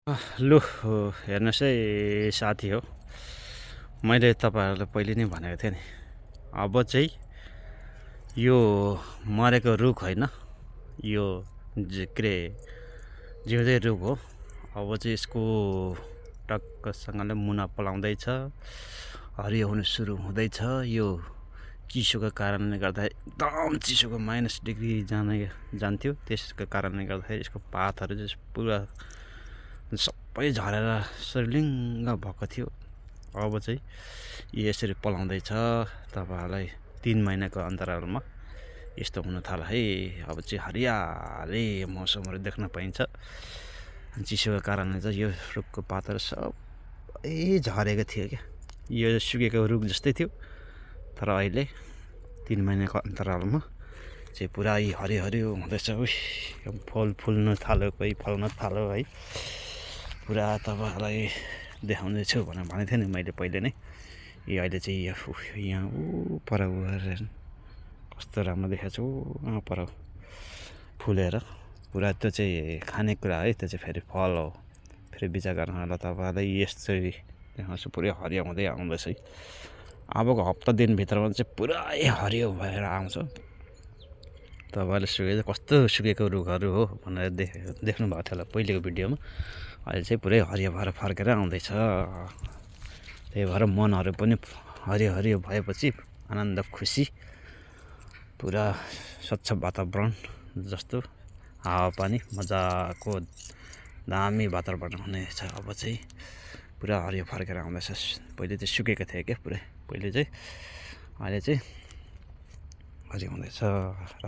लु हेर्नुहोस् है साथी हो। मैले तपाईँहरूलाई पहिले नै भनेको थिएँ नि, अब चाहिँ यो मरेको रुख होइन, यो के अरे जिउँदै रुख हो। अब चाहिँ यसको टक्कसँगले मुना पलाउँदैछ, हरियो हुनु सुरु हुँदैछ। यो चिसोको कारणले गर्दा एकदम चिसोको -डिग्री जान्थ्यो, त्यसको कारणले गर्दाखेरि यसको पातहरू चाहिँ पुरा सबै झरेर सर्लिङ्ग भएको थियो। अब चाहिँ यसरी पलाउँदैछ। तपाईँहरूलाई 3 महिनाको अन्तरालमा यस्तो हुन थाल्यो है। अब चाहिँ हरियाली मौसमहरू देख्न पाइन्छ। चिसोको कारणले चाहिँ यो रुखको पातहरू सबै झरेको थियो क्या। यो सुकेको रुख जस्तै थियो, तर अहिले 3 महिनाको अन्तरालमा चाहिँ पुरा हरियो हरियो हुँदैछ। फल फुल्न थाल्यो, कोही फल्न थाल्यो है। पुरा तपाईँहरूलाई देखाउँदैछु भनेर भनेको थिएँ नि मैले पहिले नै। अहिले चाहिँ यहाँ पर कस्तो राम्रो देखाएको छु, पर फुलेर पुरा। त्यो चाहिँ खानेकुरा है, त्यो चाहिँ फेरि फल हो। फेरि बिचा गर्नलाई तपाईँहरूलाई यसरी देखाउँछु, पुरै हरियो हुँदै आउँदैछ है। अबको हप्ता दिनभित्रमा चाहिँ पुरै हरियो भएर आउँछ। तपाईँहरूले कस्तो सुकेको रुखहरू हो भनेर देख्नु भएको थियो होला पहिलेको भिडियोमा। अहिले चाहिँ पुरै हरियो भएर फर्केर आउँदैछ। त्यही भएर मनहरू पनि हरियो हरियो भएपछि आनन्द खुसी, पुरा स्वच्छ वातावरण जस्तो हावापानी मजाको दामी वातावरण हुनेछ। अब चाहिँ पुरा हरियो फर्केर आउँदैछ। पहिले चाहिँ सुकेको थियो क्या पुरै, पहिले चाहिँ। अहिले चाहिँ हरियो हुँदैछ।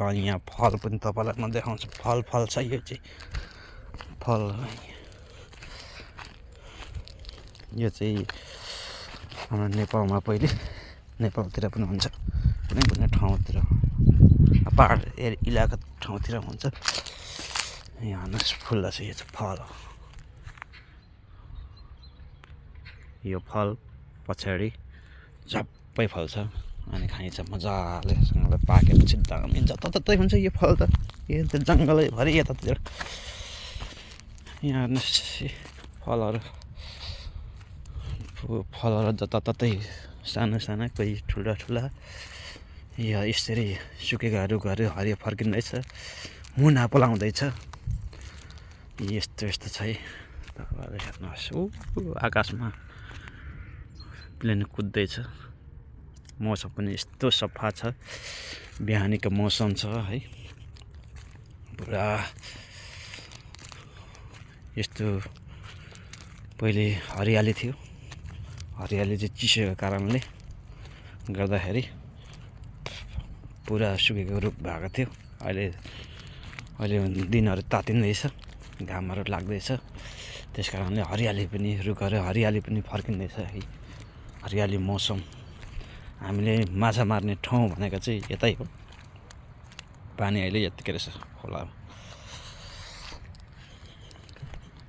र यहाँ फल पनि तपाईँलाई म देखाउँछु। फल छ, यो चाहिँ फल। यो चाहिँ हाम्रो नेपालमा पहिले, नेपालतिर पनि हुन्छ, कुनै कुनै ठाउँतिर, पहाड इलाका ठाउँतिर हुन्छ। यहाँ हेर्नुहोस् फुल्दैछ, यो चाहिँ फल हो। यो फल पछाडि झप्पै फल्छ अनि खाइन्छ मजाले सँगले पाकेपछि दामी जताततै हुन्छ यो फल त। यो त जङ्गलैभरि यतातिर। यहाँ हेर्नुहोस् फलहरू जताततै साना साना, कोही ठुला ठुला। यो यसरी सुकेका रुखहरू हरियो फर्किँदैछ, मुना पलाउँदैछ। यस्तो यस्तो छ है। तपाईँहरूले हेर्नुहोस्, आकाशमा प्लेन कुद्दैछ। मौसम पनि यस्तो सफा छ, बिहानीको मौसम छ है। पुरा यस्तो पहिले हरियाली थियो। हरियाली चाहिँ चिसोको कारणले गर्दाखेरि पुरा सुकेको रुख भएको थियो। अहिले दिनहरू तातिँदैछ, घामहरू लाग्दैछ, त्यस कारणले हरियाली पनि, रुखहरू हरियाली पनि फर्किँदैछ है। हरियाली मौसम। हामीले माछा मार्ने ठाउँ भनेको चाहिँ यतै हो। पानी अहिले यत्तिकै रहेछ खोलामा,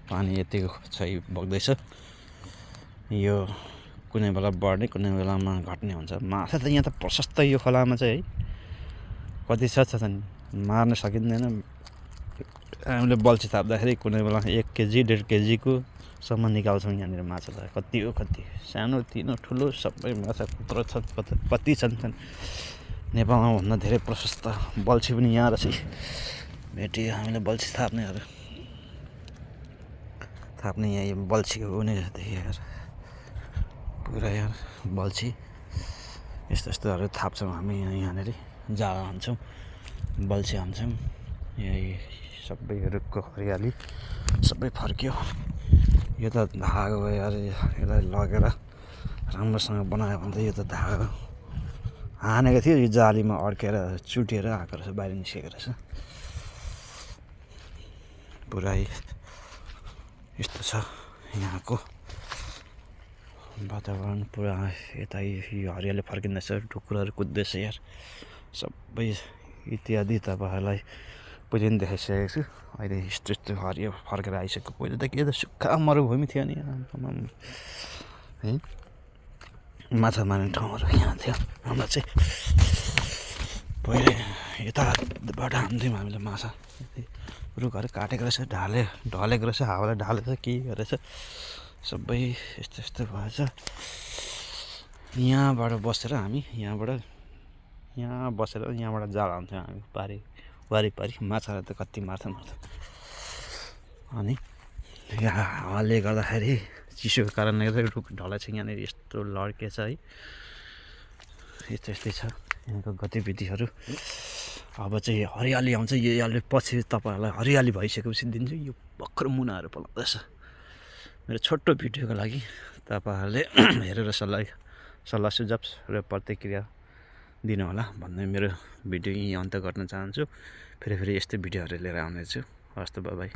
पानी यतिको छ बग्दैछ। यो कुनै बेला बढ्ने, कुनै बेलामा घट्ने हुन्छ। माछा त यहाँ त प्रशस्त, यो खोलामा चाहिँ है। कति छ मार्न सकिँदैन। हामीले बल्छी थाप्दाखेरि कुनै बेला 1 केजी 1.5 केजीको सम्म निकाल्छौँ यहाँनिर माछा त। कति हो कति, सानो तिनो ठुलो सबै माछा कुत्र छन्, कति छन्। नेपालमा भन्दा धेरै प्रशस्त। बल्छी पनि यहाँ रहेछ, भेटियो हामीले बल्छी थाप्नेहरू। यहाँ यो बल्छीको हुने देखेर पुरा यहाँ बल्छी यस्तो यस्तोहरू थाप्छौँ हामी। यहाँनिर जाल हान्छौँ, बल्छी हान्छौँ। यही सबै रुखको हरियाली सबै फर्क्यो। यो त धागो भयो यार, यसलाई लगेर राम्रोसँग बनायो भने त यो त धागो हानेको थियो, यो जालीमा अड्केर चुटेर आएको रहेछ, बाहिर निस्केको रहेछ। पुरै यस्तो छ यहाँको वातावरण। पुरा यता यो हरियाली फर्किँदैछ, ढुकुरहरू कुद्दैछ यार सबै इत्यादि। तपाईँहरूलाई पहिले पनि देखाइसकेको छु। अहिले यस्तो यस्तो हरियो फर्केर आइसक्यो। पहिले त के त सुक्खा मरुभूमि थियो नि है। माछा मार्ने ठाउँहरू यहाँ थियो हाम्रो चाहिँ। पहिले यताबाट हान्थ्यौँ हामीले माछा, रुखहरू काटेको रहेछ, ढलेको रहेछ, हावाले ढालेछ, के गरेछ सबै यस्तो यस्तो भएछ। यहाँबाट बसेर हामी यहाँ बसेर यहाँबाट जाल हान्थ्यौँ हामी वारिपारि माछालाई त कति मार्छ। अनि यहाँ हावाले गर्दाखेरि चिसोको कारणले गर्दा रुख ढलाइ छ, यहाँनिर यस्तो लड्केछ है। यस्तै छ यहाँको गतिविधिहरू। अब चाहिँ हरियाली आउँछ, यो पछि तपाईँहरूलाई हरियाली भइसकेपछि दिन्छु। यो भर्खर मुनाहरू पलाउँदैछ। मेरो छोटो भिडियोको लागि तपाईँहरूले हेरेर सल्लाह सुझाव र प्रतिक्रिया दिनुहोला भन्दै मेरो भिडियो यहीँ अन्त गर्न चाहन्छु। फेरि यस्तै भिडियोहरू लिएर आउनेछु। हस् त, बाई बाई।